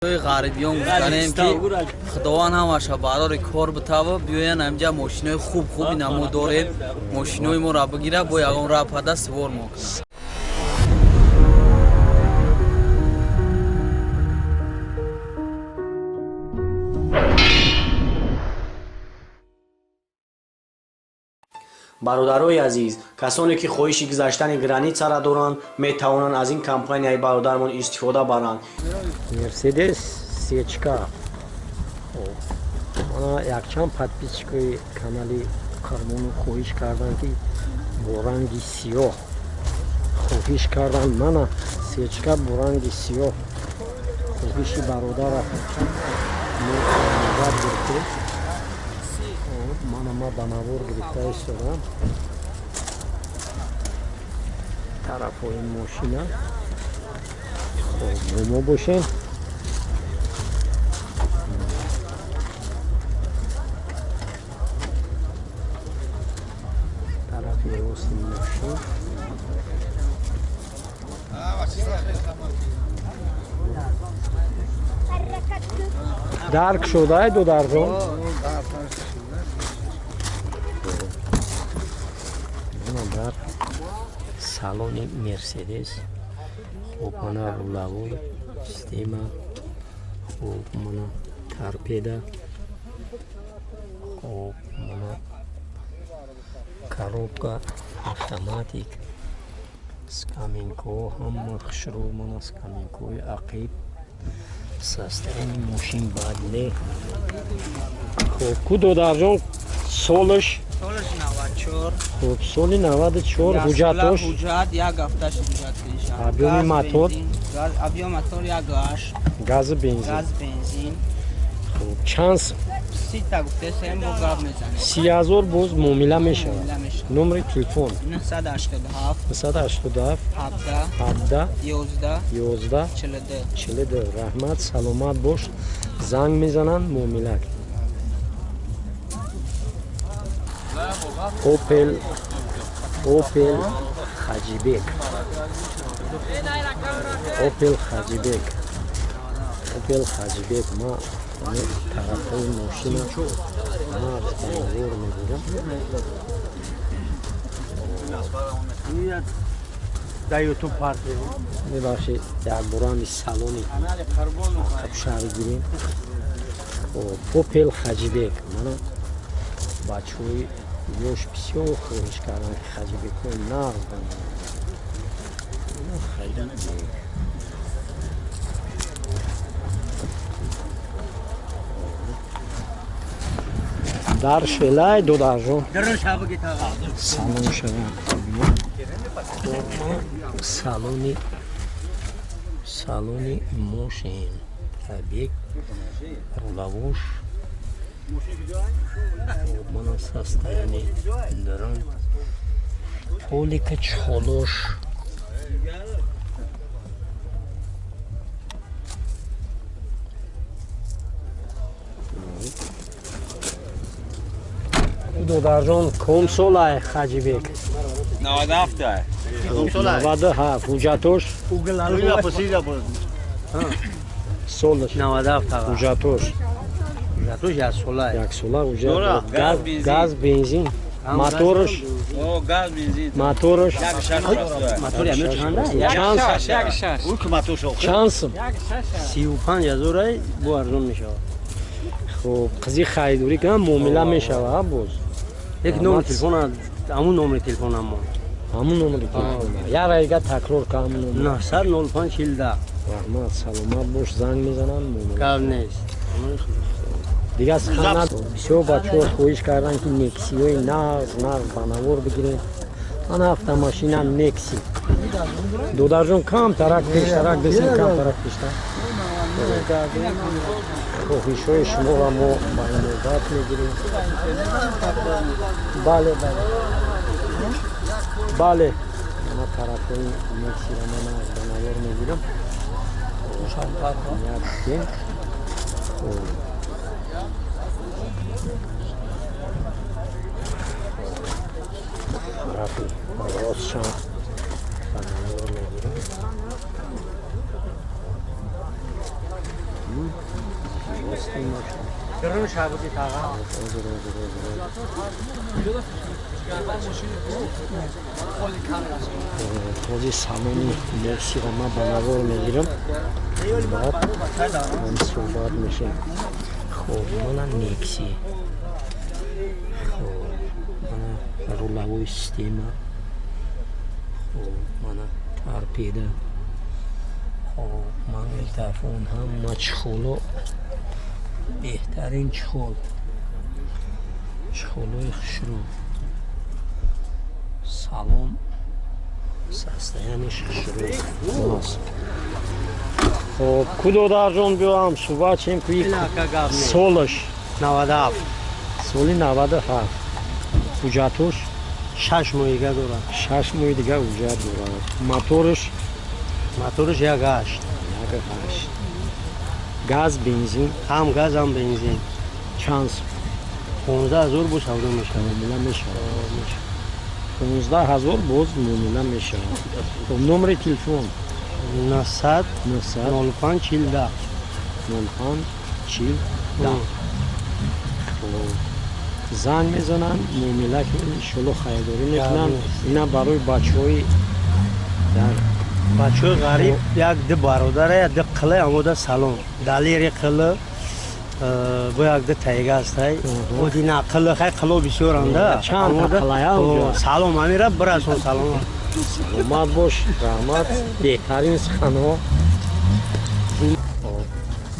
Ғарибиён гуфтанем, ки Худованд ҳамаша барори кор битава, биёян ҳамҷа, мошинои хуб хуби намо дорем, мошинои моро бигира, бо ягон ра пада сувор мо кунад. Бародарои азиз, касоне ки хоҳиши гузаштани границара доранд, метавонанд аз ин компанияи бародармон истифода баранд. Мерседес сечка. Мана, якчанд подписчикои канали Қурбону хоҳиш карданд, ки бо ранги сиёҳ хоҳиш карданд. Мана, сечка бо ранги сиёҳ, хоҳиши бародара мо назар гирифтем. Мана, ма ба навор гирифта истодам тарафҳои мошина. Хоб, бо мо бошем. Тарафи рости мошин. Дарк шудай, додарҷон? Мана, дар салони Мерседес. Хуб, мана рулевой система. Хуб, мана торпеда. Хуб, мана коробка автоматик, скамейка ҳама хушрӯ. Мана скамейкаҳои ақиб. Состояние мошин бадле. Хуб ку, додарҷон, солаш? Солаш 94. Хуб, соли 94, ҳуҷҷатош? Ҳуҷҷат як ҳафташ ҳуҷҷат киша. Объёми мотор? Объём мотор 1,8. Гази, бензин? Газ, бензин. Хуб, чанд? 30 та гуфтесем, бо гап мезанем. 30 000, боз муомила мешавад. Муомила мешавад. Номери телефон? 987. 987. 17. 17. 11. 11. 42. 42. Раҳмат, саломат бош. Занг мезананд, муомила. Опел, Опел Хаҷибек, Опел Хаҷибек, Опел Хаҷибек. Ма тарафҳои мошина нағз ба навор мегирам. Дар Ютуб парти. Мебахшед, якборами салони ақабшаҳр гирем. Опел Хаҷибек. Мана, бачаҳои ёш бисёр хоҳиш карданд, ки хаҷибекҳои нағз ба Хаҷибек. Дар шелай, додарҷон, салон шава. Салони мошин, пробег, рулевош. Мана, состояние дарон, полика, чехолош. Додарҷон, ком солай Хаҷибек? 97. 97. Ҳуҷҷатош? Солаш? 97. Ҳуҷҷатош? Ҳуҷҷатош як сола. Як сола ҳуҷҷат. Газ, бензин, моторш? Газ, бензин. Моторш? Мотори ами чанда? Чанд сум? 35 000, бо арзон мешавад. Хуб, қизи харидорӣ кунам, муомила мешавад боз. Як номери телефон, ҳамун номери телефонам. Ҳамун номери телефон, як райга такрор ка ҳамун номер. 905 40. Раҳмат, саломат бош. Занг мезанам, муомила. Гап нест. Дигар сухан. Бисёр бачаҳо хоҳиш карданд, ки Нексиҳои нағз нағз ба навор бигирем. Мана, автомашина Некси. Додарҷон, кам тарак пештарак бесем, кам тарак пештар. Хоҳишҳои шуморо мо ба инобат мегирем. Бале, бале, бале. Мана, тарафҳои Нексиро мана ба навор мегирам. Як. Хуб, тарафи ростшам ба навор мегирам. Ҳозир салони Нексиро ман ба навор мегирам, баъд ҳам суҳбат мешем. Хоб, мана Некси. Хоб, мана руловой система. Хоб, мана торпеда. Хоб, магнитофон, ҳама чехоло, беҳтарин чехол, чехолои хушрӯ. Салон состояние ш хушрӯ. Хоб, ку додарҷон, биёам суҳбат чем ку. Солаш? 97. Соли 97. Ҳуҷҷатош? 6 моҳ дига дорад. 6 моҳи дига ҳуҷҷат дорад. Мотораш? Мотораш 1,8. 1,8. Газ, бензин? Ҳам газ, ҳам бензин. Чанд сум? 15 000 бо савдо мешавад. Муомила мешавад. 15 000 боз муомила мешавад. Хоб, номери телефон? 900 900 05 40. 05 40. Хоб, занг мезананд, муомила иншолло харидорӣ мекунанд. Ина барои бачаҳои дар Бачаҳои ғариб, як ду бародара, як ду қила омода. Салом, Далери қила бо як ду тайга ҳастай. Одина қила, хай, қило бисёранда. Чанд қилая? Салом, амира бирасон, салом. Саломат бош, раҳмат, беҳтарин суханҳо.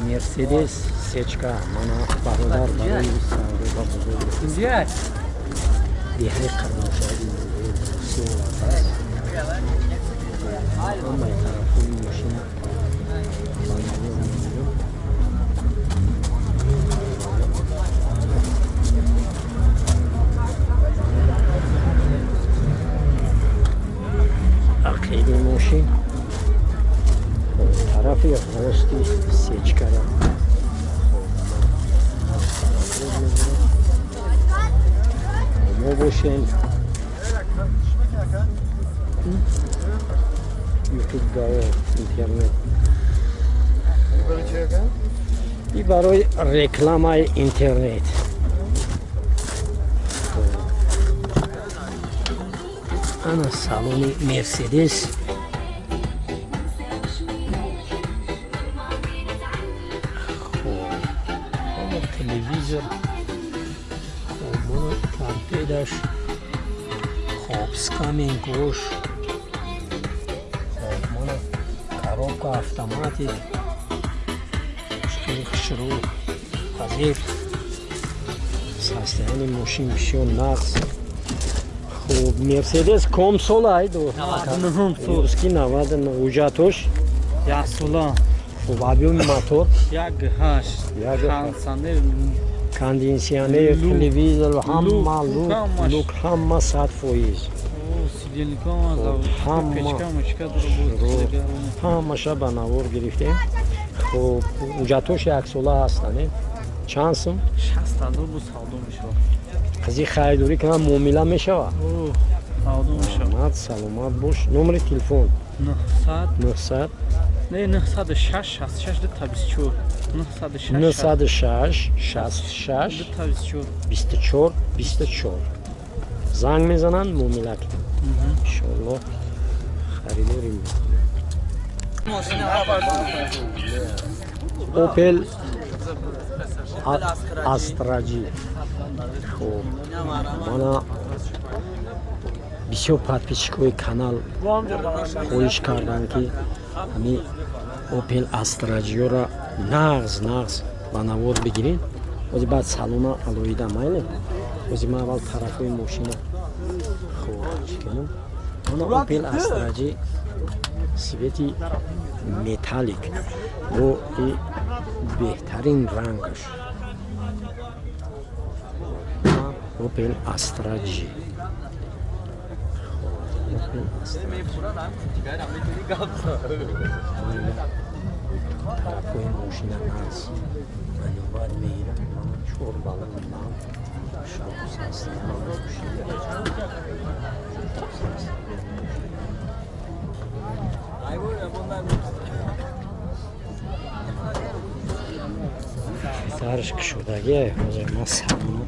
Мерседес сечка, мана бародар барои савдо ба бозор деҳаи Қирмоншоҳи овардааст. Ҳамаи тарафҳои мошина ба навор мегирам. Ақиби мошин, тарафи рости сечкара мо бошем. Ютуб дао интернет и барои рекламаи интернет. Ана салони Мерседес. Хоб, телевизор. Хоб, мана торпедаш. Хоб, скамейкош. Хоб, мана коробка автоматик, хеле хушрӯ пазир. Состояние мошин бисёр нағз. Хуб, Мерседес ком сол айду? Ски 99. Ҳуҷҷатош? 1 сола. Хуб, объёми мотор? 1,8. 1,8, кондитсионер, телевизор, ҳама люк, ҳама 100%. Ҳамаша ба навор гирифтем. Хуб, ҳуҷҷатош яксола ҳастанд. Чанд сум? 60 000 бу савдо мешавад. Қизи харидорӣ кунам, муомила мешавад? Савдо мешавад. Саломат бош. Номери телефон? 900 900 не, 906 66 2 24. 906 66 2 24. 24 24. Занг мезананд, муомила кунанд, иншоалло харидорӣ мекунанд. Опел Астра Ҷи. Хуб, мана бисёр подписчикои канал хоҳиш карданд, ки ҳами Опел Астра Ҷиёра нағз нағз ба навор бигирем. Ози баъд салона алоҳида, майли. Ози ман аввал тарафҳои мошина хуб чӣ кунам. Мана Опел Астра Ҷи, цвети металлик бо и беҳтарин рангаш. Опел Астра Ҷи. Опел Астра тарафҳои мошина нағз ба навбат мегирам. Мана чор балон ламп, шоҳ аст. Мошина. Дарш кушодагие. Ҳозир ман салону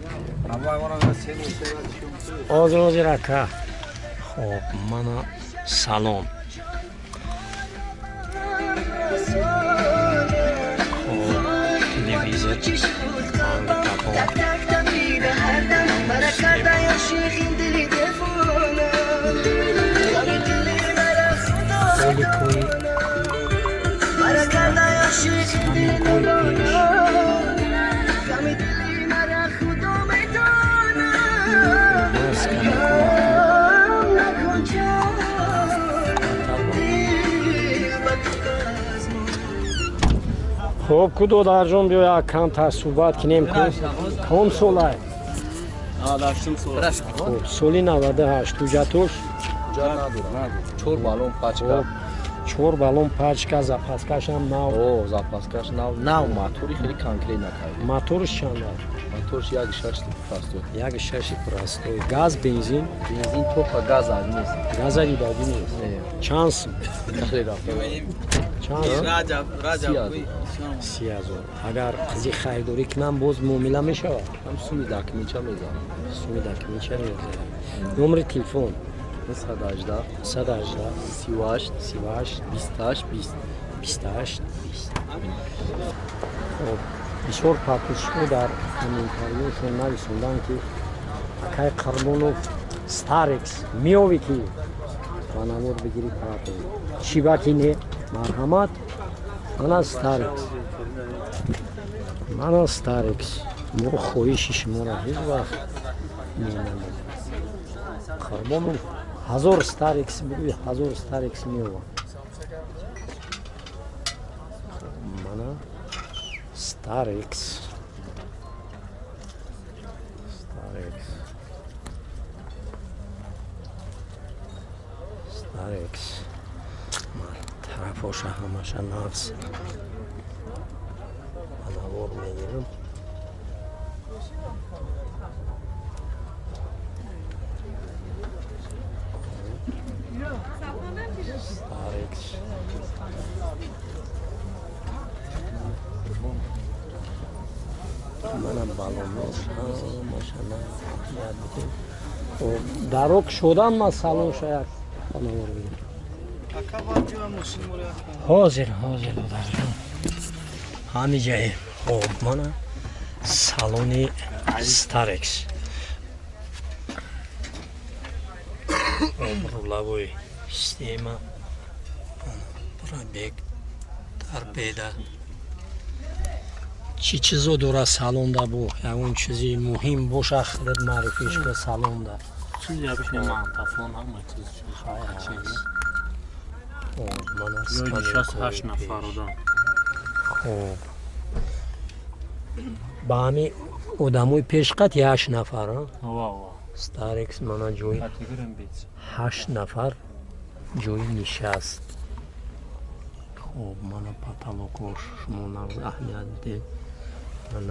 ҳозир, ҳозир, ака. Хоб, мана салон. Хоб, телевизор, магнитофон. Поликои пеш. Хуб, ку, додарҷон, биё як камтар суҳбат кинем. Ком солай? Хуб, соли 98, ҳуҷҷатош? Чор баллон пачка. Чор баллон пачка, запаскашам нав. О, запаскаш нав, нав, мотори хеле конкрет накард. Моторш чанд аст? Моторш 1,6 простой. 1,6 простой. Газ, бензин? Бензин тока, газ нест. Газа дидагӣ нест. Чанд сум? Хеле рафта. Чанд сум? Раҷаб, Раҷаб. 30 000. Агар қизи харидорӣ кунам, боз муомила мешавад? Ҳам суми дакмича мезанам. Суми дакмича мезанам. Номери телефон? 118. 118. 38. 38. 28 20. 28 20. Хоб, бисёр подписчикҳо дар комментариёшон нависонданд, ки акай Қурбонов, Старекс меовӣ, ки ба навор бигирӣ, партоӣ. Чӣ ба ки не? Марҳамат, мана Старекс, мана Старекс. Мо хоҳиши шуморо ҳеҷ вақт менамем. Қурбонов, 1000 Старекс бигӯй, 1000 Старекс меовам. Мана Старекс, Старекс, Старекс. Тарафоша ҳамаша нағз, ба навор мегирам. Старекс. Манам балонош ҳамаша нағз, аҳамият бидем. Даро кушодан, ман салонша як ба навор бигирам. Ҳозир, ҳозир, додарҷон, ҳамиҷае. Хоб, мана салони Старекс, рулевой система, пробег, торпеда. Чӣ чизо дорад салонда? Бо ягон чизи муҳим боша, худат маърифиш ка салонда. Чизи обычный, магнитофон, ҳама чиз. Хоб, мана. Нишаст ҳашт нафар одам. Хоб, ба ҳами одамои пешқати ҳашт нафар. Старекс, мана ҷои ҳашт нафар ҷои нишаст. Хоб, мана потолокош, шумо нағз аҳамият бидед,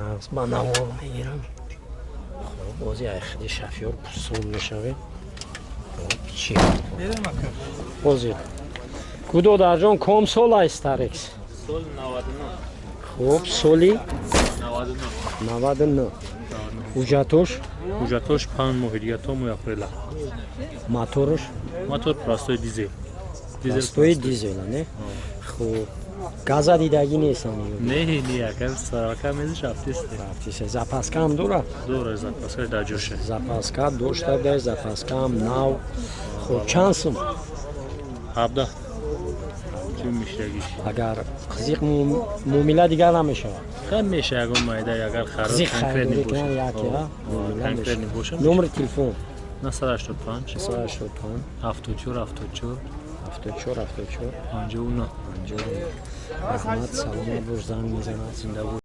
нағз ба навор мегирам. Хоб, бози айхиди шофёр пусол мешавем. Хоб, чи ҳозир, ку, додарҷон, ком сол ай Старекс? Соли 99. Хоб, соли 99. Ҳуҷҷатош? Ҳуҷҷатош 5 моҳи дига, то моҳи апрела. Моторш? Мотор простой, дизел. Простой дизел, не? Хуб, газа дидагӣ нестам? Не, не, ака, сарака мезиш, рафтисте. Рафтисте. Запаскаам дора? Дора, запаска дар ҷоше. Запаска дошта дай, запаскаам нав. Хуб, чанд сум? 17 мишагиш. Агар қизиқ, муомила дигар намешавад? Хай, меша, ягон майда, агар Қизиқ конкретный харидорӣ кунан, яке конкретный боша. Номери телефон? 985. 985. 74 74. 74 74. 59. 59. Раҳмат, саломат бош, занг мезанад. Зинда бош.